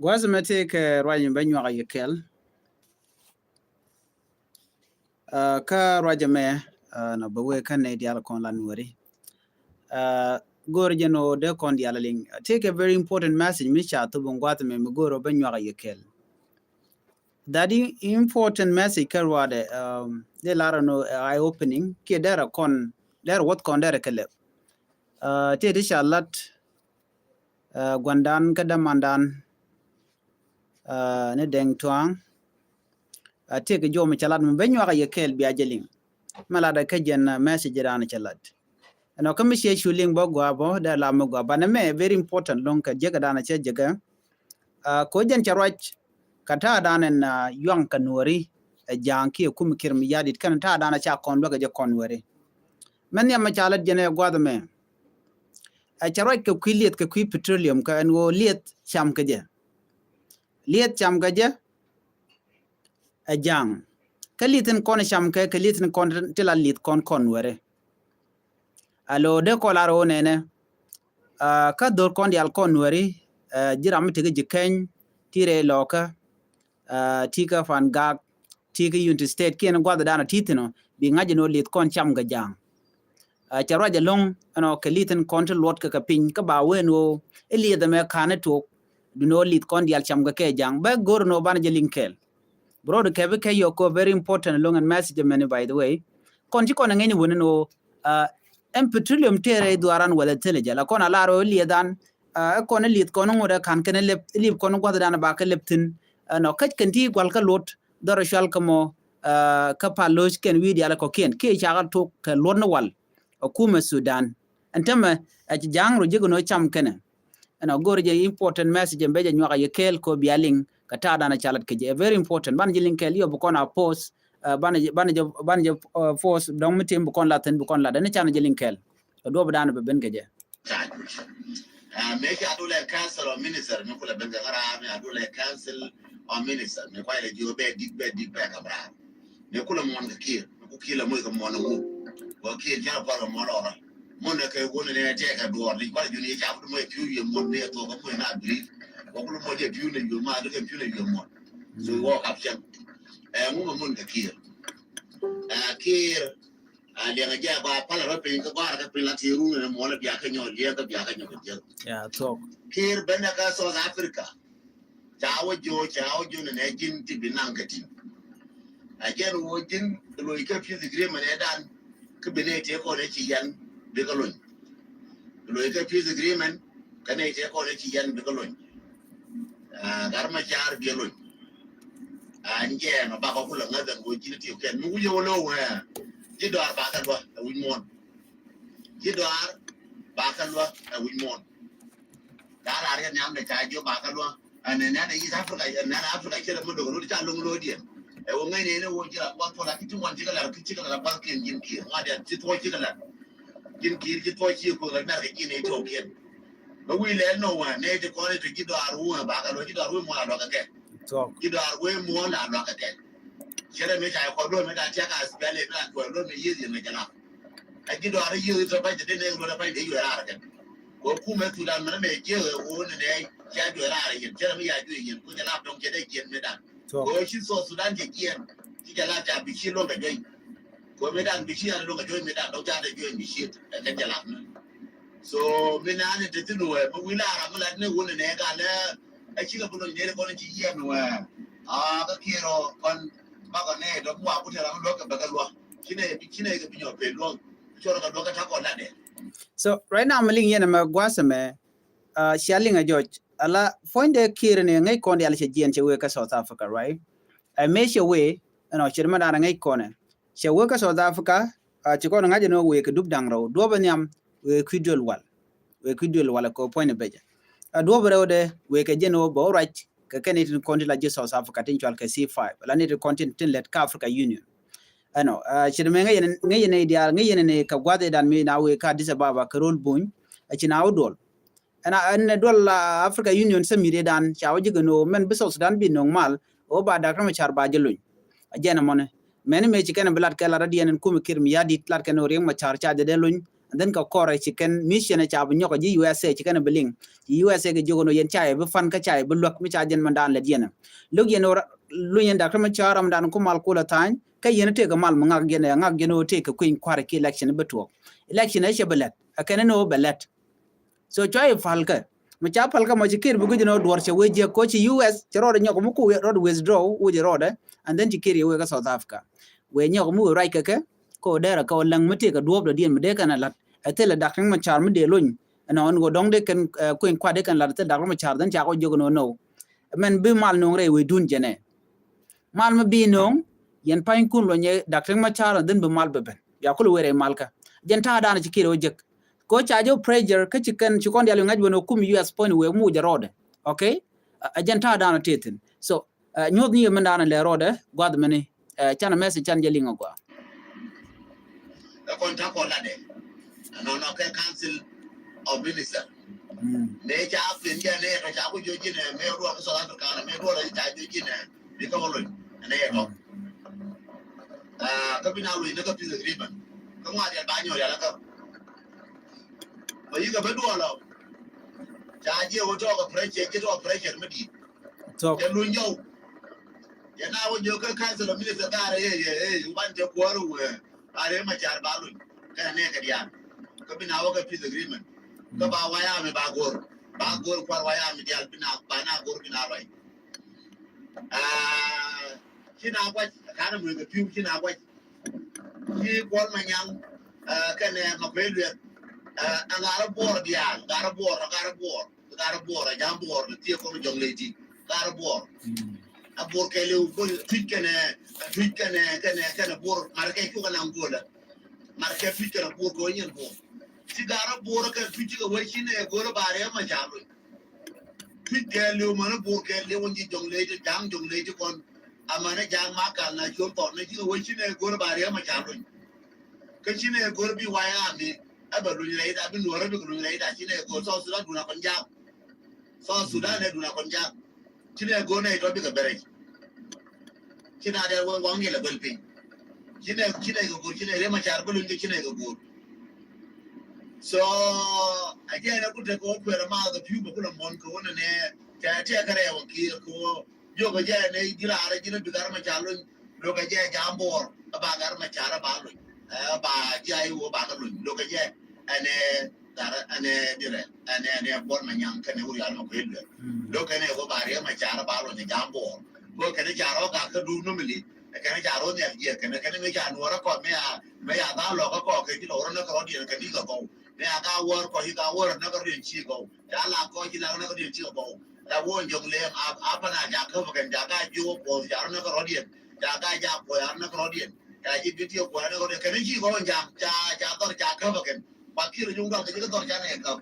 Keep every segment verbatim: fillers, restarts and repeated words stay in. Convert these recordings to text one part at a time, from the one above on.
Gua̱a̱th mɛ tëë kɛ ruac mi bä nyuak a yɛ kɛl. Kä ruac mɛ nɔ bɛ wee kä nɛy diaal kɔn la nuɔri. Go̱o̱r jɛ nɔ dee kɔn diaal liŋ tëë kɛ very important message mi ca thop in gua̱a̱th mɛ mi go̱o̱r bä nyuak a yɛ kɛl. That important message kä ruaadɛ dee lar nɔ eye opening kiɛ derɛ kɔn derɛ wuɔth kɔn derɛ kɛ lɛp. Tëë ti ca lat gua̱ndan kä dämandan ni Dɛŋ Tuaŋ. Tëë kɛ jɔw mi ca lat mi ben nyuak a yɛ kɛɛl bia jɛ liŋ. Mɛ lat kä jɛn message dan ca lat. Ɛnɔ kä mi ciɛ cu liŋ bä gua bä dee la mi gua banɛ mɛ very important loŋ kɛ jek dan cɛ jek. Ko jɛn ca ruac ka ta̱a̱ dan ɛn yuaŋ kɛ nuɔri ɛ ja̱a̱ŋ kiɛ kum kiɛr mi ya̱di̱t kɛn ta̱a̱ dan ca kɔn luäk ɛ jɛ kɔn nuɔri. Mɛ nhiam mɛ ca lat jɛn ɛ gua̱th mɛ. Ɛ ca ruac kɛ kui̱ lieth kɛ kui̱ petroleum kɛ ɛn ɣöö lieth cam kɛ jɛ. Lieth cam kɛ jɛ ɛ ja̱a̱ŋ. Kä lieth in kɔn cam kɛ kɛ lieth in kɔn ti la lieth kɔn kɔn wɛrɛ. A lo dee kɔn lar ɣöö nɛnɛ kä dho̱r kɔn diaal kɔn wɛri ji̱ ram mi tekɛ ji̱ keny ti rɛy lɔkä. Ti kä Pan Gak ti kä Unity State kiɛn gua̱th dan a ti thin ɔ bi ŋa̱c in ɣöö lieth kɔn cam kɛ ja̱a̱ŋ. Cɛ ruac ɛlɔ̱ŋ ɛnɔ kɛ lieth in kɔn ti luɔt kɛ kɛ piny kä ba wen ɣöö i̱ lieth ɛmɛ ka̱n i̱ tuɔɔk. Dun ɣöö lieth kɔn diaal cam kɛ kɛ ja̱a̱ŋ bɛ go̱r ɛn ɣöö banɛ jɛ liŋ kɛɛl. Bro di kɛ bi kɛ yɔk kɛ very important ɛlɔ̱ŋ ɛn message ɛmɛni by the way. Kɔn ci kɔn ɛŋɛny wen ɛn ɣöö ɛn petroleum tëë rɛy dhuaaran wala thilɛ jɛ la kɔn a lar ɣöö lieth an ɛ kɔn i̱ lieth kɔn i̱ ŋot ɛ ka̱n kɛn i̱ lep i̱ liep kɔn i̱ gua̱th dan ba kɛ lep thi̱n. Ɛnɔ käc kɛn ti gual kä luɔt dhɔr cual kä mɔ kä pal lo̱c kɛn wi̱i̱ diaal kɔ̱kiɛn kiɛ cakɛ tok kɛ luɔt ni wal. Ɛ kumɛ Sudan ɛn tämɛ ɛ ci ja̱a̱ŋ ro ji̱k ɛn ɣöö cam kɛnɛ. Ɛnɔ go̱r jɛ important message ɛn bɛ jɛ nyuak a yɛ kɛɛl kɔ bia liŋ kɛ ta̱a̱ dan a ca lat kɛ jɛ ɛ very important banɛ jɛ liŋ kɛɛl yɔ bi kɔn a post. Banɛ jɛ banɛ jɛ banɛ jɛ post dɔŋ mi tim bi kɔn lat thi̱n bi kɔn lat ɛn canɛ jɛ liŋ kɛɛl. Kɛ duɔp dan bɛ ben kɛ jɛ. Mɛ ca dulɛ council of minister mi kulɛ ben kɛ ŋa̱ra mi a dulɛ council of minister mi kuay lɛ ji̱ bɛ dik bɛ dik bɛ kɛ bra. Mi kulɛ muɔn kɛ kiɛ mi ku kiɛ lɛ moc kɛ muɔn ŋu. Wä kiɛ jɛn a kual kɛ muɔn lɔra. Mun nɛ kɛ wun nɛ tɛkɛ duɔr ni kual jun yɛ cap du mɔ yɛ piu yɛ muɔn ni yɛ thok kɛ muɔn na biri. Wä kulu mɔ yɛ piu nɛ yɛ muɔn ni kɛ piu nɛ yɛ muɔn. So wä kap cɛn. Ɛ ŋu mɛ mun kɛ kiɛ. Ɛ kiɛ. A liɛŋ a jɛ ba pal rɔ piny kä gɔar kä piny la ti run nɛ muɔn bia kɛ nyɔ liɛ kä bia kɛ nyɔ kɛ jɛ. Ya thok. Kiɛ bɛ nɛ kä South Africa. Ca wä jo ca wä jo nɛ nɛ jin ti bi naŋ kɛ tin. A jɛn wä jin loc kä peace agreement ɛ dan kä bi nɛ tëë kɔn ɛ ci yɛn bi kä lony. Loc kä peace agreement kä nɛ tëë kɔn ɛ ci yɛn bi kä lony. Gat ma car bi lony. An jɛ ma bakɔ kulɛ ŋäth ɛn wä jin ti kɛn mi wä yɛ wä lo wä. Ji̱ dɔar bakɛ luä ɛ wi̱c muɔn. Ji̱ dɔar bakɛ luä ɛ wi̱c muɔn. Ca la riɛn nhiam dɛ ca jiök ba kä luäŋ. Ɛn nɛn ɛ East Africa, ɛn nɛn Africa cɛ lɛ mi dok rot ca loŋ lo̱diɛn. Ɛ wä ŋäc nɛn ɛ wä ji̱ ra buath puɔl a ki ti wan cikɛ lat ki cikɛ lat a buath kiɛn ji̱n kiɛn ŋuat yɛn ci thuɔc cikɛ lat. Ji̱n kiɛn ci thuɔc ci kuoth lat mɛr kɛ ji̱n ɛ tɔɔkiɛn. Bä wi̱i̱ lɛl nɔ wä nɛy ti kɔn ɛ ti ji̱ dɔaar wä ba kä luäŋ ji̱ dɔaar wä muɔl a luakä kɛ. Ji̱ dɔaar wä muɔl a luakä kɛ. Cɛ rɛ mi ca kɔn luäŋ mi da tiak a spɛl ɛ mi da tuɔl luäŋ mi yieth yɛn mɛ jɛ lap. Ɛ ji̱ dɔaar i̱ yiëë i̱ tɔ ba̱ny te den ëë luɔt ɛ ba̱ny te yuɛ raar kɛn. Kɛ kumɛ Thudan mɛn mɛ jiëë ɣöö ni nɛy cia juɛ raar yɛn cɛ rɛ mi ya juɛ yɛn ku jɛ lap dɔ̱ŋ cɛ dee jiɛn mi dan. Kɛ ɣöö ci South Sudan cɛ jiɛn ci jɛ lap ca bi ci luɔ̱ŋ kɛ juɛny. Kɛ ɣöö mi dan bi ci yan luɔ̱ŋ kɛ juɛny mi dan dɔ̱ŋ ca dee juɛny bi ci ɛ kɛn jɛ lap ni. So mi naan in te thin wɛ mi wi̱i̱ laar a mi lat ni wun ni nɛy ka lɛ ɛ cikɛ bi luɔ̱ny nɛy kɔn ci yiɛn wɛ. A kä kiɛɛr ɔ kɔn bakɔ nɛy dɔ̱ŋ wa ku tɛr a mi luɔ̱k kɛ bɛ kɛ luɔ̱k. Ci nɛy bi ci nɛy kɛ bi nyɔ pee luɔ̱ŋ. So right now mi liŋ yɛn ɛmɛ gua̱a̱th ɛmɛ cia liŋ ɛ jɔc ala puɔ̱nydɛ kiɛɛr ni ŋäc kɔn diaal cɛ jiɛn cɛ wee kä South Africa, right? Ɛ mëë cɛ wee ɛnɔ cɛ mɛ da̱a̱n ɛ ŋäc kɔn ɛ cɛ wee kä South Africa. Ci kɔn ŋa̱c ɛn wee kɛ dup da̱ŋ rɛw duɔ̱p ɛ nhiam wee kui̱ duël wal. Wee kui̱ duël wal ɛ kɛ puɔ̱ny ni becɛ. A duɔ̱p rɛw dɛ wee kɛ jɛn wee bɛ wä ruac kɛ kɛn itin kɔn ti la ji̱ South Africa tin cual kɛ C five la ni tin kɔn tin tin lɛt kä Africa Union. Ɛnɔ ci dɛ mɛ ŋäc yɛn ŋäc yɛn idial ŋäc yɛn ni kɛ gua̱th idan mi na wee kä Addis Ababa kɛ rol buny. Ɛ ci na wä duɔl ɛn ɛn duɔl Africa Union Summit idan ca wä ji̱ kɛ no̱o̱ mɛn bi South Sudan bi no̱o̱ŋ mal wä ba Doctor Machar ba ji̱ luny. A jɛn ɛmɔni mɛni mëë ci kɛn bi lat kɛ lat radiɛn ɛn kumɛ Kiir mi ya̱di̱t lat kɛn wä Riek Machar ca jɛ dee luny. And then kɛ kɔrɛ ci kɛn mission ca bi nyɔk ji̱ U S A ci kɛn bi liŋ. Ci U S A kɛ jiök ɛn ɣöö yɛn ca yɛ bi fan kä ca yɛ bi luäk mi ca jɛn mɛndan lät yɛn. Lo̱k yɛn ɣöö luny yɛn Doctor Machar ramdan ku mal kulɛ tha̱a̱ny. Kä yɛn tëëkɛ mal mi ŋak yɛn ɛ ŋak yɛn ɣöö tëëkɛ kui̱ny kua̱r ki election bi tuɔɔk. Election ɛ cɛ bi lät. Ɛ kɛn ɛn ɣöö bɛ lät. So cua i̱ pa̱lkä. Mi ca pa̱lkä mɔ ci Kiir bi guic ni ɣöö duɔ̱ɔ̱r cɛ wee jiäk koci U S cɛ rɔɔdɛ nyɔk mi ku rɔɔdɛ withdraw wec rɔɔdɛ. And then ci Kiir yɛ wee kä South Africa. Wee nyɔk mi wee ruac kɛ kɛ. Kɛ ɣöö dɛrɛ kɛ ɣöö läŋ mi tëëkɛ duɔ̱ɔ̱pdɛ diɛn mi dee kɛn ɛ la̱t. Ɛ thilɛ Doctor Machar mi dee lony. Ɛnɔ ɛn ɣöö dɔ̱ŋ dee kɛn kui̱ny kua̱r dee kɛn la̱t ɛ thil Doctor Machar then ca kɔ jiök ni ɣöö no. Mɛn bi mal no̱o̱ŋ rɛy wecdun jɛnɛ. Mal mi bi no̱o̱ŋ yɛn pa̱nykun lonyɛ Doctor Machar and then bi mal bɛ ben. Bia kul wee rɛy malkä. Jɛn ta̱a̱ da̱a̱n ci Kiir ɣä jek. Ko ca jɛ pressure kä ci kɛn ci kɔn dial wi̱ ŋa̱c ben ɔ kum U S puɔ̱ny wee muc ɛ rɔɔdɛ. Okay. Ɛ jɛn ta̱a̱ da̱a̱n tëë thi̱n. So nyuɔ̱th ni yɛ mɛn da̱a̱n lɛ rɔɔdɛ gua̱th mɛni. Canɛ message can jɛ liŋ ɛ gɔaa. Ɛ kɔn ta̱a̱ kɔn latdɛ. Ɛnɔnɔ kɛ Council of Minister. Mëë ca pin jɛ nɛ tɔ ca ku jiɔ ji̱n ɛ mëë ruɔk South Africa nɛ mëë ruɔk ca jiɔ ji̱n ɛ bi kä wä lony ɛnɛ yɛ tɔ. Kä bi na lony ni kä peace agreement kä ŋuan yɛn ba nyɔr yɛn lä kä. Bä yikɛ bä duɔlɔ. Ca jiɛ wä tɔɔk ɛ pressure jɛ tɔɔk pressure mi di̱i̱t. Jɛ luny jɔw. Jɛ na wä jiɔ kä Council of Minister gaarɛ yɛ yɛ yɛ ban jɛ kuɔr wee. Ba rɛ ma car ba luny kɛ nɛ kɛ diaal. Kä bi na wä kɛ peace agreement kä ba waya mi ba gor ba gor kuar waya mi diaal bi na ba na gor bi na rɔy. Ci na guac kan mi kɛ piu ci na guac. Ci kuɔl ma nyang kɛ nɛ ma kɛ luɛ. A ŋarɛ buɔr diaal ŋarɛ buɔr ŋarɛ buɔr. Gat rɔ buɔɔr a jam buɔɔr ni thiee kɔn jɔŋ ley ti gat rɔ buɔɔr. A buɔɔr kɛɛliw kɔn tuic kɛnɛ tuic kɛnɛ kɛnɛ kɛnɛ buɔɔr mar kɛ cuk a naŋ guɔlä. Mar kɛ tuic kɛnɛ buɔɔr kɛ wä nyin buɔɔr. Ci gat rɔ buɔɔr kɛ tuic ci kɛ wä ci nɛ go̱rä ba rɛɛ ma ca loc. Tuic kɛɛliw mani buɔɔr kɛɛliw wä nyi jɔŋ ley ti jaŋ jɔŋ ley ti kɔn. Amani jaŋ ma kal na cuɔl kɔn ni ci kɛ wä ci nɛ go̱rä ba rɛɛ ma ca loc. Kä ci nɛ go̱r bi wayami ɛ bɛ luny rɛy da bi nuɔrä bi kɛ luny rɛy da ci nɛ go̱r South Sudan duna kɔn jak. South Sudan nɛ duna kɔn jak. Ci nɛ go̱r nɛ itɔ bi kɛ bɛrɛc. Ci na dɛ wä waŋ yɛlɛ bäl piny. Ci nɛ ci nɛ kɛ go̱r ci nɛ rɛ ma car bä luny kɛ ci nɛ kɛ go̱r. So a jɛ nɛ ku tek kɛ wä kuɛrɛ ma kɛ piu bɛ ku lɛ muɔn kɛ wä nɛ nɛ tɛ tɛ kɛ rɛ wä kiɛ kɛ wä. Jokɛ jɛ nɛ ji̱ raarɛ ji̱n bi gat rɛ ma ca luny. Lokɛ jɛ jam buɔr ɛ ba gat rɛ ma ca rɛ ba luny. Ɛ ba ji̱ a iwä ba kɛ luny lokɛ jɛ ɛnɛ gat rɛ ɛnɛ dirɛ ɛnɛ ɛnɛ buɔr ma nyaŋ kɛnɛ wuri al ma kuɛ luɛ. Lokɛ nɛ wä ba riɛ ma ca rɛ ba luny jam buɔr. Lokɛ nɛ ca rɔ gat kä duun nomili. Kɛnɛ ca rɔ nhial jiɛ kɛnɛ kɛnɛ mɛ ca nuɔrɛ kɔ mɛ ya mɛ ya ba lɔkɛ kɔ kɛ ji̱ lɔk rɔ nɛ kɛ rɔ diɛn kɛ ni kɛ gɔw. Mɛ ya ka wär kɔ yi ka wär nɛ kɛ riɛn ci gɔw. Ca la kɔ ci la nɛ kɛ riɛn ci gɔw. La wä jɔŋ lɛɛŋ a pan a ca käp kɛn ca ka jiök kuɔth ca rɔ näk rɔ̱diɛn ca ka jak kuɔth ca rɔ näk rɔ̱diɛn ca ji̱ bi tiek kuɔth a näk rɔ̱diɛn kɛn ci kɔn ja̱a̱ŋ ca ca dhɔr ca käp kɛn. Ba kiɛl juŋ dual kɛ ji̱ kä dhɔr ca nɛ käp.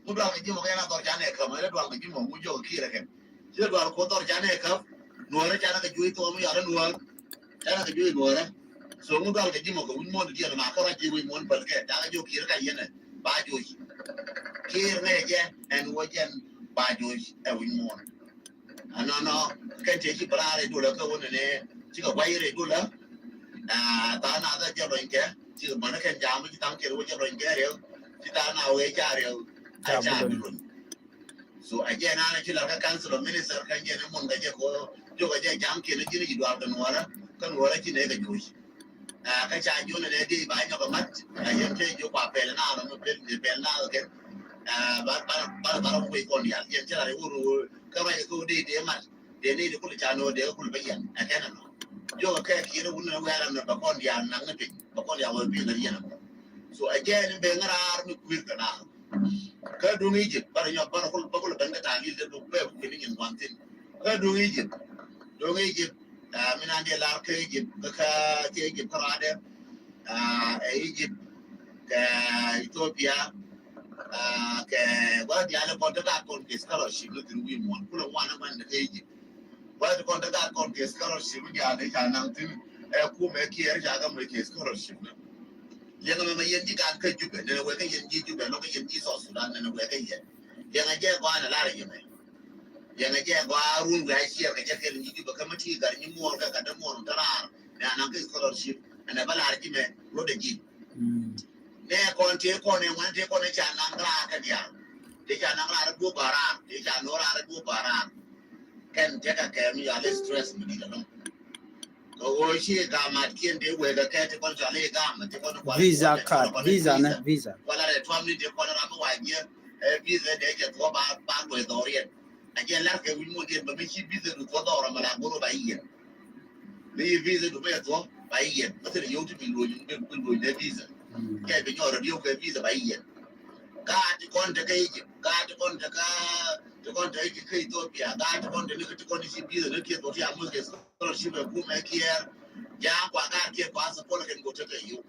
Ŋu dual kɛ ji̱ mɔ kɛ yɛn a dhɔr ca nɛ käp mɛ lɛ dual kɛ ji̱ mɔ ŋu jɔk kiɛl kɛn. Ci dual kuɔth dhɔr ca nɛ käp. Nuɔrɛ ca nɛ kɛ juɔc thok mi yɔrɛ nuɔr. Ca nɛ kɛ juɔc nuɔrɛ. So ŋu dual kɛ ji̱ mɔ kɛ wi̱c muɔ̱n diɛn ma kä ruac ji̱ wi̱c muɔ̱n päl kɛ ca kɛ jɔk kiɛl ka yɛn ɛ ba juɔc. Kiɛl ŋɛ jɛ ɛn wä jɛn ba juɔc ɛ wi̱c muɔ̱n. Anɔnɔ kɛn tëë ci bä raar i̱ dolä kä wä nɛnɛ cikɛ guay i̱ rɛy dolä. Tha̱a̱ŋ nath a jɛ lɔny kɛ cikɛ bäni kɛn jam ci tha̱a̱ŋ kɛn wä jɛ lɔny kɛ riɛw ci tha̱a̱ŋ na wee ca riɛw a ca bi lɔny. So a jɛ naan ci lar kä council of minister kɛn jɛ ni mun kɛ jɛ ko jok a jɛ jam kɛn ji̱n ci dual kɛ nuɔrä kä nuɔrä ci nɛ kɛ joc. Kä ca jun nɛ dee ba nyɔk mat a yɛn te jok kua pɛl na rɔ mi pɛl ni pɛl na kɛ. Ba ba ba ba rɔ wei kɔn yal yɛn te la ri wuru kä ba yɛ ko dee dee mat dee ni dee kul ca no dee kul ba yɛn a kɛn no. Jok kɛ kiri wun na wɛra na ba kɔn yal na ngi piny ba kɔn yal wɛ bi na yɛn. So a jɛ ni bɛ ŋarar mi kuir kɛ na. Kä duŋ Egypt barɛ nyɔk barɛ kul ba kul bɛn kɛ talil de duk bɛ kul ni nyin wan thin. Kä duŋ Egypt duŋ Egypt. Min an diɛ lar kä Egypt kä kä kä Egypt kä radɛ. Ɛ Egypt kɛ Ethiopia. Kɛ wä dialɛ kɔn te gat kɔn kɛ scholarship ni thin wi̱i̱ muɔn kulɛ wan ni man ni kä Egypt. Wä ti kɔn te gat kɔn kɛ scholarship ni dialɛ ca naŋ thin. Ɛ kumɛ kiɛɛr ca gam ni kɛ scholarship ni. Liɛŋɛ mɛ mɛ yɛn ji̱ gat kä Jubɛ nɛnɛ wɛ kä yɛn ji̱ Jubɛ lɔ kä yɛn ji̱ South Sudan nɛnɛ wɛ kä yɛn. Liɛŋɛ jɛ gɔaa nɛ lar yɛ mɛ. Yɛn a jɛ gɔaa run wi̱i̱ a ciɛɛr kɛ jɛ kɛl nyi Jubɛ kä mi ti gat nyi muɔɔr kɛ gat dee muɔɔr mi te raar. Mɛ a naŋ kɛ scholarship ɛn ɛ bä laar ji̱ mɛ rot ɛ ji̱. Nɛ kɔn tëë kɔn ɛ ŋuan tëë kɔn ɛ ca naŋ raar kɛ diaal. Tëë ca naŋ raar ɛ duɔp a raar. Tëë ca no̱o̱ŋ raar ɛ duɔp a raar. Kɛn tëë kɛ kɛɛm ya lɛ stress mi di̱t ɛlɔ̱ŋ. Kɛ ɣöö ci gamat kiɛn tëë wek kɛ kɛ tëë kɔn cɔal i̱ gam tëë kɔn kual visa card, visa nɛ, visa. Kual rɛ tuam ni tëë kɔn ram mi wac yɛ ɛ visa dee jɛ thuɔ ba ba luɔc dhɔriɛn. A jɛ lar kɛ wi̱c muɔ̱n diɛn bɛ mi ci visa du thuɔ dhɔr ram mi la go̱r ba i̱ yɛn. Mi visa du mi thuɔ ba i̱ yɛn. Bä thil yio̱w ti bi luɔ̱ny bi luɔ̱ny dee visa. Kɛ bi nyɔr rɛ diɔ̱k kɛ visa ba i̱ yɛn. Gaa ti kɔn te kä Egypt, gaa ti kɔn te kä ti kɔn te kä Ethiopia, gaa ti kɔn te ni ti kɔn ti ci visa ni kiɛ thuɔ ti a muth kɛ scholarship ɛ kumɛ kiɛɛr. Ja̱a̱ŋ kua gaa kiɛ kua support kɛn go̱ te kɛ yio̱w.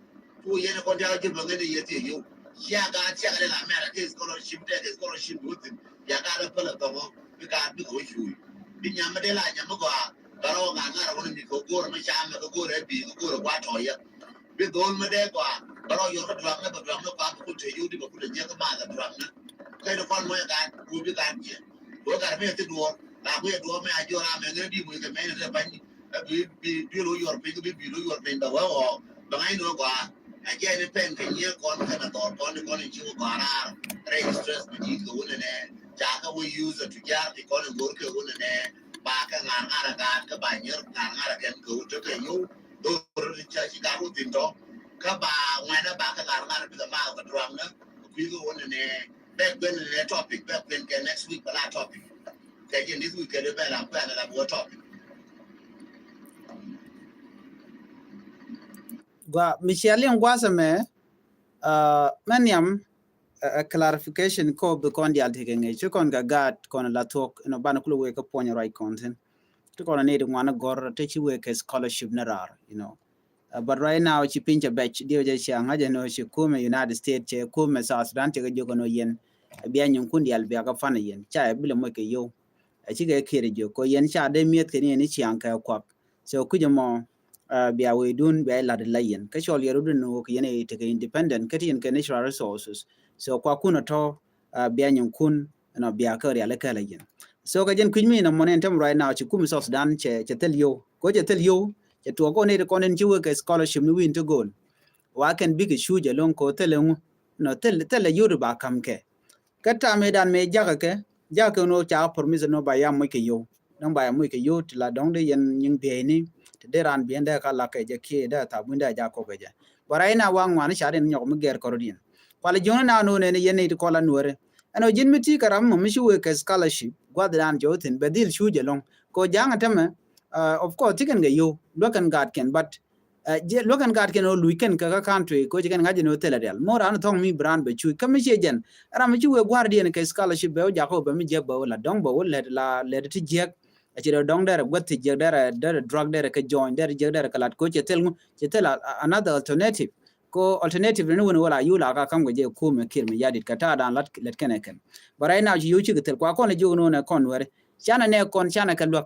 Ku yɛn kɔn diaal ji̱ bäŋɛ ni yɛ thiee yio̱w. Cia gaat cia kɛ dee la mɛr a kɛ scholarship dee kɛ scholarship wuthin. Bia gaat dee päl a thɔŋɔ bi gaat bi kɛ wä cuuc. Bi nyam mi dee la nyam mi gɔaa. Bɛ rɔ ŋa̱r ŋa̱r a wä ni mi kɛ go̱o̱r mi cam mi kɛ go̱o̱r ɛ bi̱i̱ kɛ go̱o̱r ɛ gua̱a̱t tɔ̱ yɛ. Bi dho̱l mi dee gɔaa bɛ rɔ yɔr kä duaŋ ni bɛ duaŋ ni kɔam bɛ kul te yio̱w di bɛ kul te jiäk kä math a duaŋ ni. Kɛ ni kɔn mɔc a gaat ku bi gaat jiɛ. Wä gat mi ɛ thi duɔɔr la ku yɛ duɔɔr mi a jiɔr a mɛ ŋäni di muc kɛ mɛni te ba̱ny. Ɛ bi bi bi lo yuɔr piny bi bi lo yuɔr piny bɛ wee ɣɔɔ bɛ ŋa̱c ni wee gɔaa. Ɛ jɛ ni pɛn kɛ nyiee kɔn kɛn a thɔɔr kɔn ni kɔn in ci wee gɔaa raar. Rɛy stress bi ji̱ kɛ wunɛ nɛ ca kɛ wee use a tujaar ti kɔn in go̱r kɛ wunɛ nɛ. Ba kɛ ŋa̱r ŋa̱r a gaat kä ba nyier ŋa̱r ŋa̱r a kɛn kɛ wun te kɛ yow. Dho̱r ti ca ci gaat wä thin tɔ kä ba ŋuɛnɛ ba kɛ ŋa̱r ŋa̱r a bi kɛ maak kɛ duaŋ nä. Kui̱ kɛ wunɛ nɛ bɛ guɛn nɛ topic bɛ guɛn kɛ next week bɛ la topic. Kɛ jɛ this week kɛ dee bɛ la kuɛn la bi wä topic. Gua mi cia liŋ gua̱a̱th ɛmɛ, uh, mɛ nhiam, uh, a clarification kɔ bi kɔn diaal tekɛ ŋi̱i̱c ci kɔn kɛ gaat kɔn la thuɔ̱k inɔ banɛ kulɛ wee kä puɔ̱ny ruac kɔn thi̱n. Ti kɔn ni di ŋuan gɔr ti ci wee kɛ scholarship ni raar, you know. Uh, but right now ci piny cɛ bɛc diɛ wä jɛ cia ŋa̱c ɛn ɔ ci kumɛ United States cɛ kumɛ South Sudan cɛ kɛ jiök ɛn ɔ yɛn. Bia nyiŋ kun diaal bia kɛ fan yɛn ca ɛ bilɛ moc kɛ yow. A cikɛ kiɛt jiök kɔ yɛn ca dee mi̱eth kɛ ni ɛn i̱ ciaŋ kɛ kuak. So kui̱c ɛmɔ, uh, bia wee dun bia ilat ila yɛn kä cɔl yɛr wudun wok yɛn i̱ tekɛ independent kä ti yɛn kɛ natural resources. So kuak kun ɔ tɔ, uh, bia nyiŋ kun ɛnɔ bia kä rial ikä la yɛn. So kɛ jɛn kui̱c mi nɔ mɔn ɛn tɛm right now ci kum South Sudan cɛ cɛ thil yow kɔ cɛ thil yow cɛ tuɔk kɔ ni ti kɔn in ci wek kɛ scholarship ni wi̱i̱n ti go̱o̱l. Wa kɛn bikɛ cuc ɛlɔŋ kɔ thil ɛŋu nɔ thil thil ɛ yot ba kam kɛ. Kä tam i̱ dan mëë jakä kɛ jakä kɛ ni wä ca promise ni wä ba ya moc kɛ yow. Dɔ̱ŋ ba ya moc kɛ yow ti la dɔ̱ŋ dee yɛn nyiŋ bieyni ti dee raan bieyni dee ka lak kɛ jɛ kiɛ dee thap win dee ja kɔk kɛ jɛ. Bä rɛy na wa ŋuan ca din nyɔk mi gɛr kɔrɔ din. Kual jiɔni na ni wä nɛni yɛn ni ti kɔl a nuɔri. Ɛn ɔ ji̱n mi ti kɛ ram mɔ mi ci wee kɛ scholarship guath dan jɛ wä thin bɛ dhil cuc ɛlɔŋ. Kɛ wä ja̱a̱ŋ a tämɛ, uh, of course ti kɛn kɛ yow luäk kɛn gaat kɛn but Ɛ, jɛ luäk kɛn gaat kɛn ɣöö luc kɛn kɛ kä country kɛ ɣöö ci kɛn ŋa̱c jɛ ni ɣöö thilɛ rial. Mo̱o̱r raan thɔŋ mi bi raan bɛ cuc. Kä mi ciɛ jɛn. Ram mi ci wee gua̱a̱r diɛn kɛ scholarship bɛ wä jak ɣöö bɛ mi jiäk bɛ wä la dɔ̱ŋ bɛ wä lɛt la lɛt ti jiäk. A ci dee dɔ̱ŋ derɛ guäth ti jiäk derɛ derɛ drug derɛ kɛ jɔny derɛ jiäk derɛ kɛ lat kɛ ɣöö cɛ thil ŋu, cɛ thil a, a, another alternative. Kɛ ɣöö alternative ni wun wä la yul a ka ka̱m kɛ jɛ kumɛ Kiir Mayardit kɛ ta̱a̱ dan lat lɛt kɛn ɛ kɛn. But right now ci yo̱w cikɛ thil kua kɔn jiök ni wun ɛ kɔn wɛri. Canɛ nɛ kɔn canɛ kɛ luäk.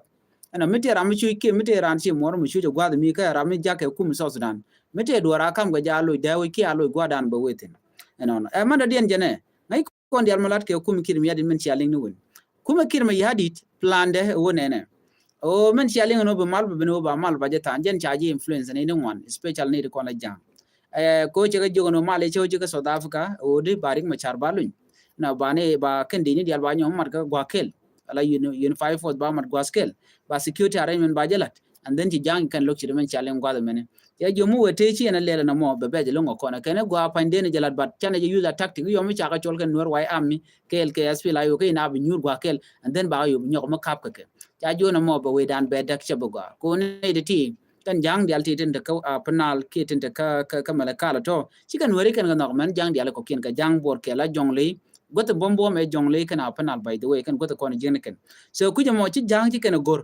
Ɛnɔ mi tëë ram mi cuc kiɛ mi tëë ran ci muɔr mi cuc ɛ gua̱th mi kä ram mi jak kɛ kum South Sudan. Mi tëë duɔr a kam kɛ ja loc dee wec kiɛ a loc gua̱dan bɛ wethin. Ɛnɔnɔ ɛ mɛn dɔ̱diɛn jɛnɛ ŋäc kɔn dial mi lat kɛ kum Kiir Mayardit min cia liŋ ni wen. Kum Kiir Mayardit plan dɛ ɛ wä nɛnɛ. Ɛ wä min cia liŋ ni wä bi mal bi bin wä ba mal ba jɛ than jɛn ca ji̱ influence ni ni ŋuan especially ni di kɔn la ja̱a̱ŋ. Ɛ ko cɛ kɛ jiök ni wä mal cɛ wä ji̱ kä South Africa ɛ wä di ba Riek Machar ba luny. Na ba ni ba kɛn di ni dial ba nyɔm mat kä gua̱ kɛl. Ala unified force ba mat gua̱ kɛl ba security arrangement ba jɛ lat. And then ci ja̱a̱ŋ kɛn lo̱k ci dämɛn ca liŋ gua̱th mɛni. Cɛ ji̱ mu wee tëë ci ɛn a lɛl ɛn a mɔ bɛ bɛc lo̱ŋ ɔ kɔn ɛ kɛn ɛ gua̱ pa̱ny den jɛ lat but canɛ jɛ use a tactic yɔm mi ca kɛ cɔl kɛn Nuer White Army kɛɛl kɛ S P L A I O kɛ in a bi nyuur gua̱ kɛl. And then ba kɛ yop nyɔk mi kap kɛ kɛ ca ji̱ ɛn a mɔ bɛ wee dan bɛ däk cɛ bɛ gua̱ ko ni ti ti kɛn ja̱a̱ŋ dial ti tin te kä Upper Nile kiɛ tin te kä kä Malakal tɔ ci kɛn Nueri kɛn kɛ nhɔk mɛn ja̱a̱ŋ dial kɔkiɛn kɛ ja̱a̱ŋ buɔr kɛ la Jonglei. Guäth buɔm buɔm ɛ Jonglei kɛn Upper Nile by the way kɛn guäth kɔn ji̱n kɛn. So kui̱c ɛmɔ ci ja̱a̱ŋ ci kɛn ɛ go̱r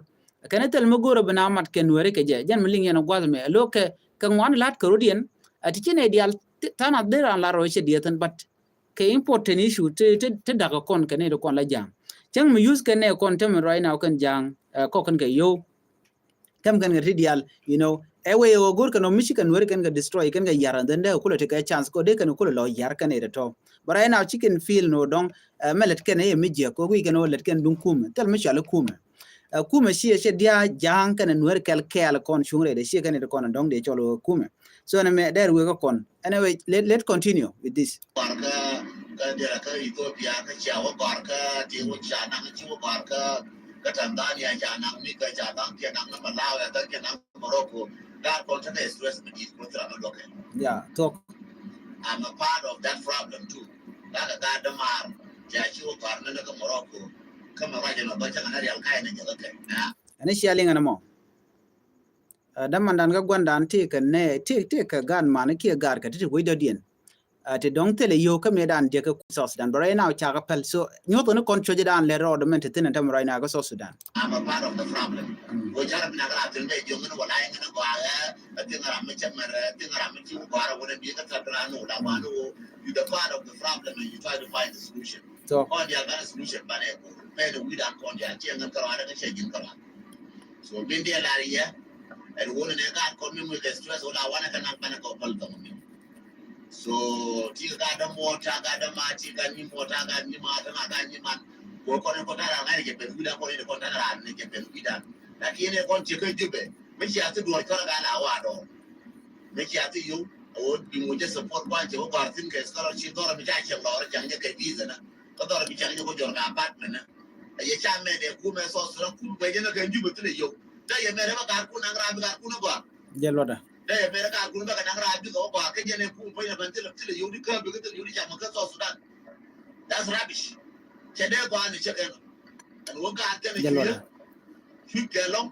kɛn ɛ thil mi go̱r ɛ bi na mat kɛ Nueri kɛ jɛ jɛn mi liŋ yɛn ɛ gua̱th mɛ ɛ lo̱k kɛ kɛ ŋuan lat kɛ rot yɛn. Ɛ ti ci nɛ dial than a dhir an la rɔ cɛ diɛ thin but kɛ important issue ti ti ti dak kɔn kɛ ni ti kɔn la ja̱a̱ŋ. Cäŋ mi use kɛn nɛ kɔn te mi right now kɛn ja̱a̱ŋ ɛ kɔk kɛn kɛ yo̱w. Kɛm kɛn kɛ ti dial, you know, ɛ wee ɣöö go̱r kɛn ɔ mi ci kɛn weri kɛn kɛ destroy kɛn kɛ yar and then dee kulɛ ti kɛ chance kɔ dee kɛn kulɛ lɔ yar kɛn ɛ tɔ̱. But right now ci kɛn feel ni ɔ dɔ̱ŋ ɛ mɛ lɛt kɛn ɛ mi jiɛk kɔ guic kɛn ɔ lɛt kɛn duŋ kumɛ thil mi cuali kumɛ. Ɛ kumɛ ci ɛ cɛ dia ja̱a̱ŋ kɛn ɛ nuɛr kɛl kɛɛl kɔn cuŋ rɛy dee ci kɛn ɛ ti kɔn ɛ dɔ̱ŋ dee cɔl ɣöö kumɛ. So nɛ mɛ dɛr wek kä kɔn. Anyway, let, let continue with this. Gɔr kä, kä Dera kä Ethiopia kä cia wä gɔr kä ti wä cia naŋ ci wä gɔr kä, kä Tanzania cia naŋ mi kä cia naŋ cia naŋ na Malawi kä cia naŋ Morocco. Gat kɔn tekɛ stress mi dit kɔ thira mi luɔkɛ. Yeah, talk. I'm a part of that problem too. Gat kä gat dämar cia ci wä gɔr ni kä Morocco. Kä mi ruac ni bä cä ŋa na rial ka̱y ni jɛ kä kɛ. Ɛn i̱ cia liŋ ɛn ɛmɔ. Ɛ, dämandan kä gua̱ndan ti kɛ nɛ, ti, ti kɛ gaat man kiɛ gaat kɛ ti ti wec dɔ̱diɛn. Ɛ, ti dɔ̱ŋ thilɛ yio̱w kä mëëdan diɛk kä South Sudan. But right now ca kɛ päl. So nyuɔth ni kɔn cuecdan lɛt rɔɔdɛ mɛn ti thi̱n ɛn tämɛ right now kä South Sudan. I'm a part of the problem. Mm. Wä jarɛ mi nak ram thi̱n bɛ jiɔŋ ni wä la iŋ ni gɔaa ɛ, ɛ thi̱n ram mi cɛ mɛr, ɛ thi̱n ram mi ci wä gɔaa rɛ wä ni bi kä thɛp ran ni wä la gɔaa ni wä. You the part of the problem and you try to find the solution. So kɔn diaal banɛ solution banɛ kor. Pɛn wi̱dan kɔn diaal ciɛ ŋän kärɔa rɛ kä ciɛ ji̱n kärɔa. So min diɛ lar yɛ. Ɛn wun nɛ gaat kɔn mi muc kɛ stress wala wanɛ kɛ nak banɛ kɛ pal thɔŋ mi. So ti gaat dä muɔta gaat dä ma ti gaat ni muɔta gaat ni ma dä ma gaat ni man. Ko kɔn kɔn tara ŋa̱n jɛ pɛn wi̱dan kɔn ni kɔn tara ran ni jɛ pɛn wi̱dan. Lakin ɛ kɔn ti kä Jubɛ mi ci a ti duɔr kɔn gaa la wa dɔr. Mi ci a ti yow a wä bi mu jɛ support kɔn cɛ wä gɔr thin kɛ scholarship dɔr mi ca cɛ lɔr cɛ ŋa kɛ visa na. Kä dɔr mi ca ŋa kɛ jɔr ka apartment na. A yɛ ca mɛ dɛ kumɛ South Sudan kum bɛ jɛ na kɛ Jubɛ thilɛ yow. Dee yɛ mɛrɛ bä kar kun naŋ ram bi kar kun gɔaa. Jɛ luɔtdä. Dee yɛ mɛrɛ kar kun bä kɛ naŋ ram bi kɛ gɔaa kä jɛ nɛ kun piny na bɛn thilɛ thilɛ yio̱w di kä bi kä thilɛ yio̱w di ca mɛ kä South Sudan. That's rubbish. Cɛ dee gɔaa ni cɛ kɛn. Ɛn wä gaat kɛn cui̱. Cui̱ kɛ lɔŋ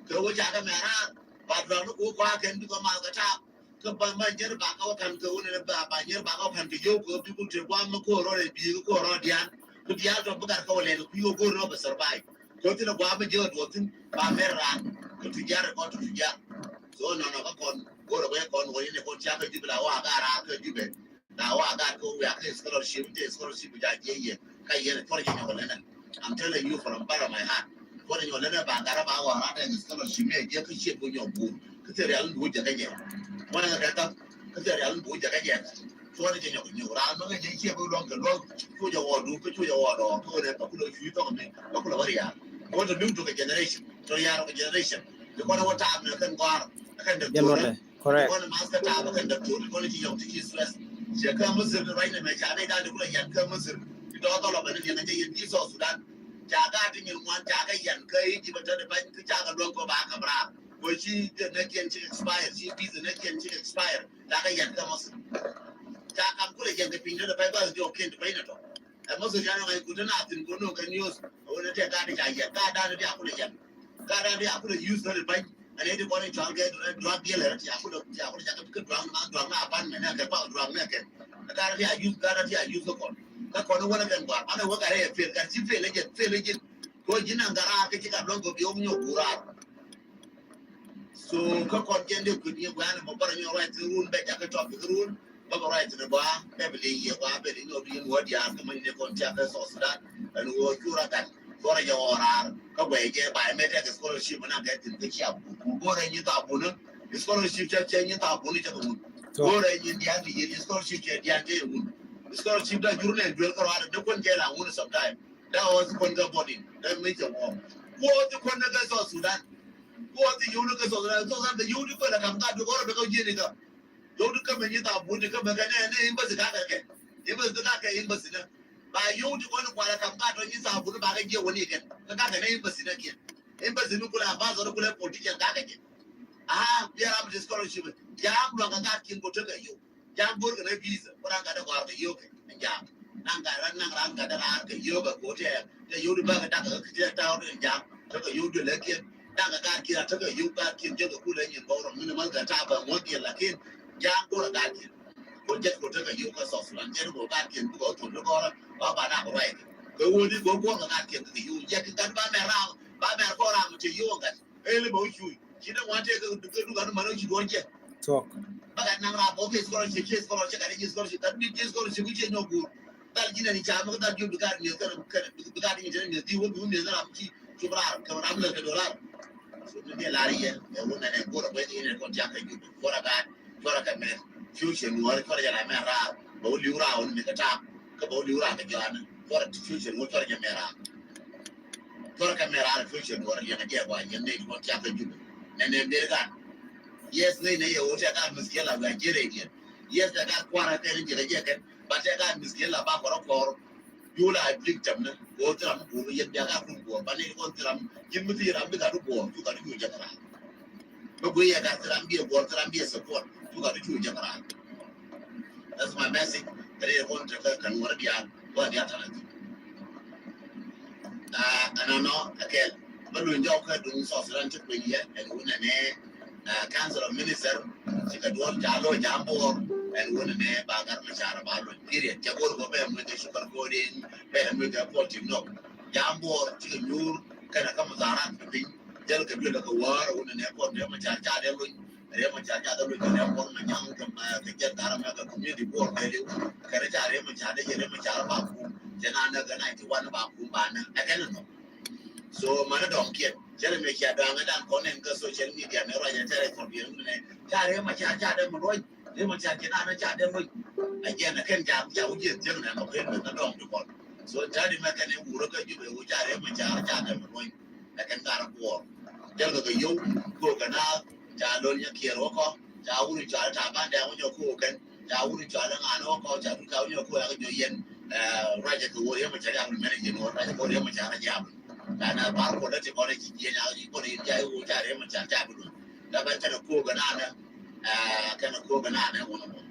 kɛ wä ca kɛ mɛ raar. Ba duɔ̱k ni ku kɔaa kɛn bi kɛ mal kɛ taap. Kä ba ma nyer ba ka wä kan kɛ wä ni ba ba nyer ba ka wä kan kɛ yio̱w kɛ wä bi kun te guam mɛ ko̱r rɔ rɛ bi kɛ ko̱r rɔ dian. Kɛ dial tɔ bi gat kɛ wä lɛ kɛ kui̱ wä ko̱r rɔ bɛ survive. Kɛ wä thin guam mɛ jɛ wä duɔ̱k thin ba mɛ ran kɛ tujar kɔn tɔ tujar. So nɔnɔ kä kɔn go̱rɛ wee kɔn wee ni kɔn ca kä Jubɛ la wa gat raa kä Jubɛ. La wa gat kä wee a kä scholarship te scholarship ja jɛ yɛ kä yɛn kɔr jɛ nyɔk lɛnɛ. I'm telling you from bottom of my heart. Kɔr jɛ nyɔk lɛnɛ ba gat ba wa raa te scholarship mɛ jɛ kä shit ko nyɔk bur. Kä te rial ndu jɛ kä jɛ. Mɔnɛ kä kä kä te rial ndu jɛ kä jɛ. Cuɔt jɛ nyɔk nyɔk raa mɛ jɛ ciɛ bä luɔŋ kɛ luɔŋ. Cu jɛ wɔ du kä cu jɛ wɔ dɔɔ kä wä nɛ pa kulɛ cu thɔk mi pa kulɛ wä rial. Wä te mi wä tuk kɛ generation. Tɔ yar kɛ generation. Ti kɔn wä taap ni kɛn gɔar kɛn dek tuɔrɛ. Correct. Ti kɔn mas kɛ taap kɛn dek tuɔrɛ ti kɔn ci yɔŋ ti ci stress. Cɛ kä Misir ni ruac ni mɛ ca ni dan ti kulɛ yan kä Misir. Ti dɔɔ dhɔlɔ bɛ ni diɛn kɛ yɛn ti South Sudan. Ca gaa ti nyin ŋuan ca kɛ yan kä Egypt tɛ ni bany kä ca kɛ luɔŋ kɛ ba kɛ bra. Kɔ ci jɛ nɛ kiɛn ci expire ci visa nɛ kiɛn ci expire. Ca kɛ yan kä Misir. Ca kam kulɛ yan kɛ piny tɛ ni bany ba jɔɔk kiɛn ti bany ni tɔ. Ɛ mɔ sori yanɔ ŋa̱c kut tɛn a thi̱n ko̱n nööŋ kɛ news. Ɛ ɣöö ni tɛk gaat ti ca yɛn gaat dan ti a kulɛ yɛn. Gaat dan ti a kulɛ use kä ri ba̱ny. Ɛn ɛ ti kɔn in cɔal kɛ drug dealer ti a kulɛ ti a kulɛ jakä kä drug na drug na apartment nɛ kɛ pal drug nɛ kɛ. Ɛ gaat ti a use gaat ti a use kä kɔn. Kä kɔn in wänä kɛn gɔaa manɛ wä gat rɛ yɛ fail gat ci fail ɛ jɛn fail ɛ jɛn. Kɛ ɣöö ji̱n naŋ gat raar kä ci gat luɔ̱ŋ kɛ bi wä nyɔk guur raar. So kä kɔn jɛn dee kui̱t ni gua̱a̱n mɔ bärä nyɔ ruac thi̱n run bɛ jakä tɔp thi̱n run bä bä ruac thi̱n gua̱a̱ bɛ bi liŋ yɛ gua̱a̱ bɛ liŋ yɛ bi liŋ wä diaal kä mäni ni kɔn tiak kä South Sudan. Ɛn wä cura gat bärä jɛ wä raar kä guɛy jɛ ba mɛ tɛk scholarship na kɛ thi̱n kä cia bun ku bärä nyi tha bun scholarship cɛ cɛ nyi tha bun cɛ kɛ wun. Bärä nyi diaal ni yɛ scholarship cɛ diaal cɛ yɛ wun. Scholarship da jur nɛ duel kä ruaadɛ ni kuɔn jɛ la wun sometime. Da wä thi kuɔn kä bɔtin da mi cɛ wä. Kuɔ thi kuɔn kä South Sudan. Kuɔ thi yio̱w ni kä South Sudan, South Sudan kɛ yio̱w ni kuɛ la kam ka duk ɔrɔ bɛ kä jieni ka. Yio̱w ni kä mɛ nyi tha buni kä mɛ kɛ nɛ ni embassy ka kɛ kɛ. Embassy ka kɛ embassy nɛ. Ba yio̱w ni kuɔn kuɛ la kam ka duk nyi tha buni ba kɛ jiɛ wä ni kɛ. Kä ka kɛ nɛ embassy nɛ kiɛ. Embassy ni kula ambassador kula politician ka kɛ kɛ. Ah, bia ram ti scholarship. Jam luaŋ ka ka kin ko tekɛ yio̱w. Jam bor kɛ na visa ko ran gatdä gɔr kɛ yio̱w kɛ jam. Naŋ gat ran naŋ ran gatdä raar kɛ yio̱w kɛ ko tɛ tɛ yio̱w di bä kɛ dak kɛ tɛ taw di jam. Tɛ kɛ yio̱w di lɛ kiɛn naŋ kɛ gat kiɛn tɛ kɛ yio̱w gat kiɛn jɛ kɛ kulɛ nyin bɔrɔ min mal kɛ ta bä ŋuɔt kiɛn lakin jam bor gat kiɛn. Ko jɛ ko tɛ kɛ yio̱w kɛ South Sudan jɛ ko gat kiɛn bukɛ thon di gɔr ba ba nak ruac kɛ wodi ko ko kɛ gat kiɛn kɛ yio̱w jɛ kɛ gat ba mɛ ram ba mɛ ko ram tɛ yio̱w gat. Eli bä wä cuuc ci dee ŋuan tëë kɛ dukan män wä ci duɔ̱ɔ̱r jɛ. Tuɔk. Bä gat naŋ raar bä wä kɛ scholarship ci scholarship gat ci scholarship gat bi ci scholarship ci nyɔk guur. Dhal ji̱n ɛn ca mi kä dhal ji̱ bi gat mi̱eth kɛn kɛn bi gat ji̱n tɛn mi̱eth di wä bi wä mi̱eth ram ci cop raar kɛ ram lɛ kɛ dolar. So mi dee lar yɛ ɛ wä nɛnɛ guur ɛ bä ni nɛ kɔn tiak kɛ jup guur ɛ gat guur ɛ kɛ mɛn. Cuuc cɛ nuɔr cuɔr jɛ la mɛn raar bä wä liw raar wä ni mi kɛ taak kä bä wä liw raar kɛ jɔanɛ guur ɛ cuuc cɛ nuɔr cuɔr jɛ mɛn raar. Tuɔrɛ kɛ mɛ raar future duɔrɛ liɛŋɛ jɛ gɔaa yɛn nɛy ti kɔn tiak kä Jubɛ. Nɛ nɛ ber gan. Yes, ŋäcnɛ yɛ ɣöö tɛk a miskila bɛ ji̱ rɛy diɛn. Yes, tɛk a kua̱rä kɛn ji̱ rɛy jɛ kɛn. But tɛk a miskila ba kɔrɔ kɔr. Jula a victim ni ɣöö thil ram mi guur yɛn bia ka kum guɔ̱ɔ̱r. Ba ni kɔn thil ram ji̱ mi thil ram bi ka di guɔ̱ɔ̱r cu ka di cu jɛ kara. Mi guiy yɛ ka thil ram bi ɛ guɔ̱ɔ̱r, thil ram bi ɛ support cu ka di cu jɛ kara. That's my message. Kɛ ri kɔn tɛk kɛ kɛn wär diaal wär diaal tɛk. Aa, ɛnɔnɔ ɛ kɛl. Bä luny jɔk kä duŋ South Sudan ti kui̱ yɛ ɛn wunɛ nɛ, aa, Council of Minister cikɛ duɔl ca lo̱c jam Bor ɛn wunɛ nɛ ba Gat Macar ba lo̱c, period. Cɛ go̱r kɔ bɛ muec kɛ Sugar Coding, bɛ muec kɛ Paul Tim Nok. Jam Bor cikɛ nyuur kɛnɛ kä mudharat kɛ piny. Jɛl kɛ duel kɛ wäär wunɛ nɛ Paul Tim Macar ca dee lo̱c. Riɛk Macar ca dee lo̱c kɛ nɛ Kuɔl Manyaŋ kɛ, ɛ, kɛ jɛn thaar America community Bor kɛɛliw. Kɛnɛ ca Riɛk Macar dee jɛ Riɛk Macar ba kum. Cɛ na näk kɛ ninety one ba kum ba näk. Ɛ kɛn nɔ. So mani dɔŋ kiɛn. Cɛ lɛ mɛ cia dɔaŋ dan kɔn in kä social media mɛ ruac ɛ tɛrɛ kɔn biɛn nɛ. Ca Riɛk Macar ca dee mɛ ruac. Riɛk Macar ci na na ca dee lo̱c. Ɛ jɛn ɛ kɛn ca, ca wä jiɛth jiɛn nɛ nɔ kɛn mɛ na dɔŋ ti kɔn. So tari mɛ kɛn in wurä kä Jubɛ wä ca Riɛk Macar ca dee mɛ ruac. Ɛ kɛn gar Bor. Jɛl kɛ kɛ yio̱w, kɛ kɛ na ca lo̱l nyɛ kiɛɛr wä kɔ, ca wuri cɔal ta ban dɛŋ wä nyɛ kɛ kɛn, ca wuri cɔal ŋa̱n wä kɔ, ca wuri ca wä nyɛ kɛ kɛ yɛn, ɛ, ruacɛ kɛ wä Riɛk Macar ya wuri mɛn jiɛn wä, ruacɛ kɛ wä Riɛk Macar ya wuri. Ca na bar kɔ dɛ ti kɔn ci jiɛn ya wuri kɔn in ja wä ca Riɛk Macar ca bi duŋ. Da ban kɛn kɛ kɛ na nɛ, ɛ, kɛn kɛ kɛ na nɛ wä nɛ wä.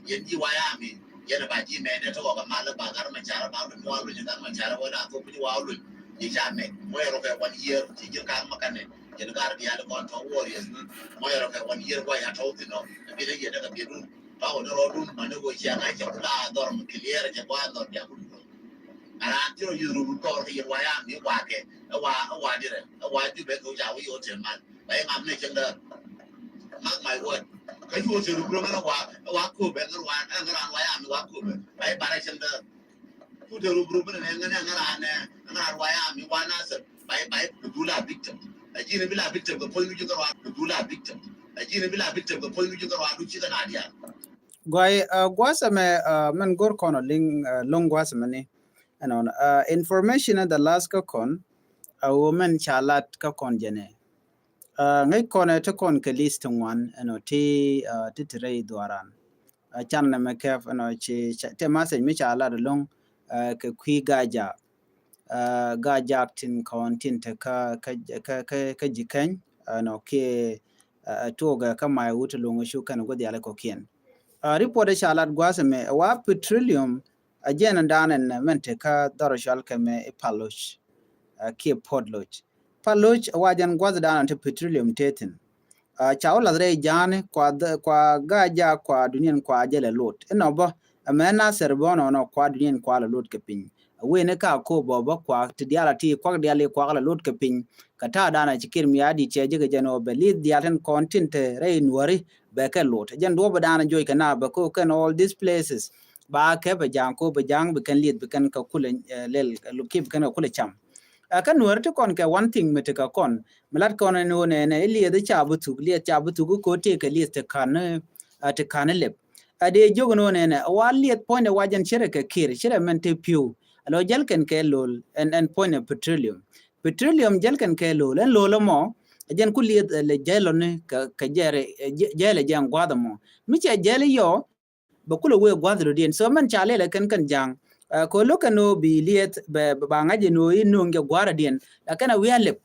Yɛn ji̱ wa ya mi, yɛn ba ji̱ mɛ nɛ tɔgɔ kɛ mal ba Gat Macar ba wä nyɛ Gat Macar wä da kɔ bi wa wä nyɛ ca mɛ. Mɔ yɛ rɔ kɛ one year, ci ji̱ ka̱n ma kanɛ. Jɛn gar diaal kɔn tɔ warriors ni. Mɔ yɛ rɔ kɛ one year wa ya tɔ thin nɔ. Bi ni yɛ dɛ kɛ bi dun. Ba wä ni rɔ dun ma ni wä cia ŋa̱c cɛ kula dhɔr mi clear cɛ kua dhɔr bia kulu. Aran ti rɔ yuru kɔr kɛ yɛ wa ya mi wa kɛ. Ɛ wa, ɛ wa dirɛ. Ɛ wa Jubɛ kɛ wä ca wä yɛ wä tɛn mal. Ba yɛ ŋam ni cɛn dɛ. Mark my word. Kä cu wä tɛn rukuro ŋän wa, ɛ wa Kobɛ ŋän wa, ɛ ŋän ran wa ya mi wa Kobɛ. Ba yɛ bara cɛn dɛ. Cu te rub rub ni ŋän ŋän ran, ŋän ran wa ya mi wa Nasir. Bai, bai, bi du la victim. A ji̱ ni bi la victim kɛ puɔ̱ny ni ji̱ kɛ rua, bi du la victim. A ji̱ ni bi la victim kɛ puɔ̱ny ni ji̱ kɛ rua, du ci kɛ na diaal. Guay, uh, guasɛ mɛ, uh, mɛn go̱r kɔn ɔ liŋ, uh, loŋ guasɛ mɛ ni. Ɛnɔ, uh, information in the last kä kɔn, uh, wä mɛn ca lat kä kɔn jɛnɛ. Uh, ŋäc kɔn ɛ ti kɔn kɛ list ŋuan, ɛnɔ, ti, uh, ti ti rɛy dhuaran. Uh, can nɛ mɛ kɛp, ɛnɔ, ci, ca, tɛ message mi ca lat loŋ, uh, kɛ kui̱ Gaa-jaak. Uh, Gaa-jaak tin kɔn tin te kä, kä, kä, kä, kä Jikäny, uh, ɛnɔ, kiɛ, uh, tuɔkɛ kä Maiwut loŋ cu kɛn gua̱th yalɛ kɔkiɛn. Uh, report ca lat gua̱th mɛ, wa petroleum, uh, jɛn dan ɛn mɛn te kä dhɔr cual kɛ mɛ i Paloc, uh, kiɛ Port Lodge. Paloc wa jɛn gua̱th dan te petroleum te thin. Uh, ca wä lath rɛy ja̱a̱ni kua, kua Gaa-jaak kua duniɛn kua jɛ lɛ lot. Inɔ bä, ɛmɛ Nasir bä nɔnɔ kua duniɛn kua lɛ lot kɛ piny. Wen ni ka Akobo bä kua ti diaal a ti kuak diaal i kuak lɛ lot kɛ piny. Kɛ ta̱a̱ dan a ci Kiir Mayardit cɛ jɛ kɛ jɛn ɔ bɛ li̱th diaal tin kɔn tin te rɛy Nuäri bɛ kɛ lot. Jɛn duɔ̱p dan a joc kɛ na bɛ ko kɛn all these places. Ba kɛ bɛ ja̱a̱ŋ ko bɛ ja̱a̱ŋ bɛ kɛn li̱th bɛ kɛn kɛ kulɛ, eh, lɛl, eh, kiɛ bɛ kɛn kɛ kulɛ cam. Ɛ kä Nuäri ti kɔn kɛ one thing mi ti kɛ kɔn. Mi lat kɔn ni wä nɛnɛ, i lieth ca bi thuk, lieth ca bi thuk ko tëë kɛ lieth ti ka̱n, ɛ, ti ka̱n lep. Ɛ dee jiök ni wä nɛnɛ, wa lieth puɔ̱nydɛ wa jɛn cirɛ kɛ Kiir, cirɛ mɛn te pi̱w. Ɛ lɔ jäl kɛn kɛ lol, ɛn, ɛn puɔ̱nydɛ petroleum. Petroleum jäl kɛn kɛ lol, ɛn lol ɛmɔ, ɛ jɛn ku lieth, ɛ, lɛ jäl lɔ ni kɛ, kɛ jɛɛr, ɛ, jɛ-, jɛɛl ɛ jɛn gua̱a̱th ɛmɔ. Mi cɛ jɛɛl yɔ, bɛ kulɛ wee gua̱th dɔ̱diɛn. So mɛn ca lɛl ɛ kɛn kɛn ja̱a̱ŋ. Ɛ, kɛ lo̱k kɛn ɣöö bi lieth bɛ, bɛ ba ŋa̱c ɛn ɣöö i̱ no̱o̱ŋ jɛ gua̱r dɔ̱diɛn. Lakin a wi̱i̱ a lɛp.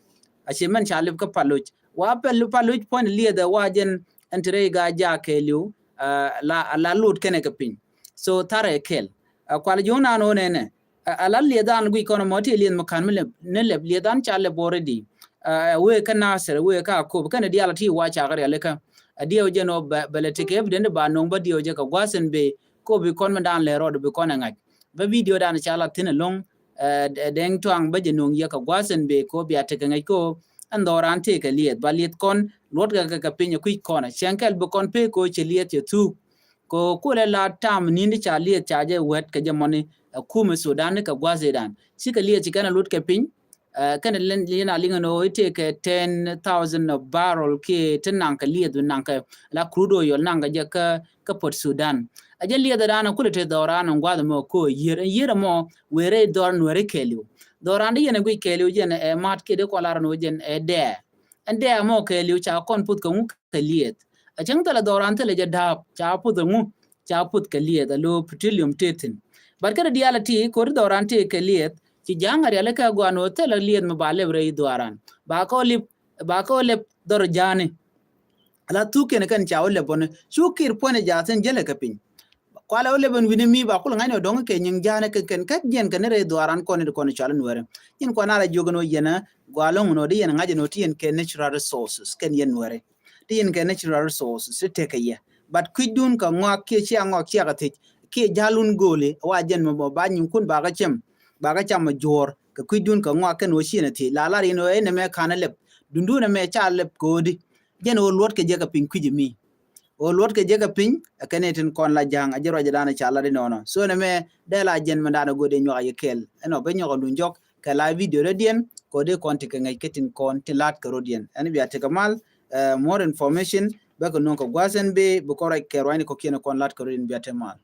A ci mɛn ca lɛp kä Paloc. Wa Pal-, Paloc puɔ̱ny lieth ɛ wa jɛn ɛn te rɛy Gaa-jaak kɛɛliw, ɛ, la, la lot kɛnɛ kɛ piny. So tharɛ kɛl. Ɛ, kual ji̱ wä naan ɣöö nɛnɛ. Ɛ, a la lieth an guic kɔn mɔ ti lieth mɔ ka̱n mi lɛp, ni lɛp lieth an ca lɛp already. Ɛ, wee kä Nasir, wee kä Akobo, kɛn diaal ti wa cak rialikä. Ɛ diɛw jɛ nɔ bɛ, bɛ lɛ tekɛ evident ba no̱o̱ŋ bä diɛw jɛ kɛ gua̱a̱th in bee, ko bi kɔn mi daan lɛ rɔɔd bi kɔn ɛ ŋa̱c. Bä video dan ca la thi̱n ɛlɔ̱ŋ, ɛ, Dɛ-, Dɛŋ Tuaŋ bä jɛ no̱o̱ŋ yɛ kɛ gua̱a̱th in bee, ko bia tekɛ ŋa̱c ko, ɛn dhɔran tekɛ lieth, ba lieth kɔn, luɔt kɛ, kɛ, kɛ piny ɛ kui̱c kɔn, cɛŋ kɛl bi kɔn pek ko cɛ lieth cɛ thuuk. Ko kulɛ la tam ni̱n ti ca lieth ca jɛ wɛt kɛ jɛ mɔni, ɛ, kumɛ Sudan ni kɛ gua̱th idan. Cikɛ lieth ci kɛn a lut kɛ piny, ɛ, kɛn a liŋ, liŋ a liŋ ɛn ɣöö itek kɛ ten thousand of barrel kiɛ ti naŋ kɛ lieth bi naŋ kɛ la crude oil naŋ kɛ jɛ kä, kä Port Sudan. Ɛ jɛ lieth idan kulɛ te dhɔran ɛn gua̱th ɛmɔ ko yier, ɛn yier ɛmɔ wëë rɛy dhɔr Nuɛri kɛɛliw. Dhɔran di yɛn ɛ guic kɛɛliw jɛn ɛ mat kiɛ di kɔn lar ɛn ɣöö jɛn ɛ dɛɛ. Ɛn dɛɛ ɛmɔ kɛɛliw ca kɔn puth kɛ ŋu kɛ lieth. A cäŋ thilɛ dhɔran thilɛ jɛ da̱a̱p, ca puth ɛŋu, ca puth kɛ liɛth, a lo petroleum tëë thi̱n. But kä reality, kori dhɔran tëë kɛ liɛth, ci ja̱a̱ŋ a rialikä guan ɣöö thilɛ liɛth mi ba lɛp rɛy dhɔran. Ba kɛ ɣöö lɛp, ba kɛ ɣöö lɛp dhɔr ja̱a̱ni. Ala thuk kɛn kɛn ca wä lɛp bɔni. Cu kir puɔ̱nɛ ja̱a̱ thi̱n jälɛ kɛ piny. Kualɛ wä lɛp ɛn wi̱ni mi ba kul ŋa̱cni wä dɔ̱ŋ kɛ nyiŋ ja̱a̱ni kɛn kɛn kä jiɛn kɛn rɛy dhɔran kɔn in kɔn cɔal in wɛrɛ. Nyin kuan ala jiök ɛn wä yɛn ɛ gua̱a̱l ɛŋun wä di yɛn ŋa̱c ɛn wä ti yɛn kɛ natural resources kɛn yɛn wɛrɛ. Ti yɛn kɛ natural resources ti tekɛ yɛ. But kui̱cdun kɛ ŋɔak kiɛ cia ŋɔak cia kɛ thiec kiɛ ja̱lun go̱o̱li wa jɛn mɛ bɔ ba nyiŋkun ba kɛ cɛm, ba kɛ cam mɛ juɔ̱ɔ̱r kɛ kui̱cdun kɛ ŋɔak kɛn wä ciɛn ɛ thiec la lar yɛn wä ɛn ɛmɛ ka̱n ɛ lɛp. Dundun ɛmɛ ca lɛp ko̱o̱di. Jɛn wä luɔt kɛ jɛ kɛ piny kui̱c ɛmi. Wä luɔt kɛ jɛ kɛ piny ɛ kɛn ɛ tin kɔn la ja̱a̱ŋ a jɛ ruacɛ dan ɛ ca lat inɔnɔ. So ɛn ɛmɛ dee la jɛn mɛ dan ɛ go̱o̱dɛ nyuak a yɛ kɛɛl ɛn ɔ bɛ nyuak a luny jɔk kɛ la video rɛ diɛn ko̱o̱di kɔn ti kɛ ŋäc kɛ tin kɔn ti lat kɛ rɔ diɛn ɛn bia ti kɛ mal. More information bä kɛ nuɔ̱ŋ kɛ gua̱a̱th ɛn bee bi kɔn ruac kɛ ruacni kɔ̱kiɛn kɔn lat kɛ rɔ diɛn bia ti mal.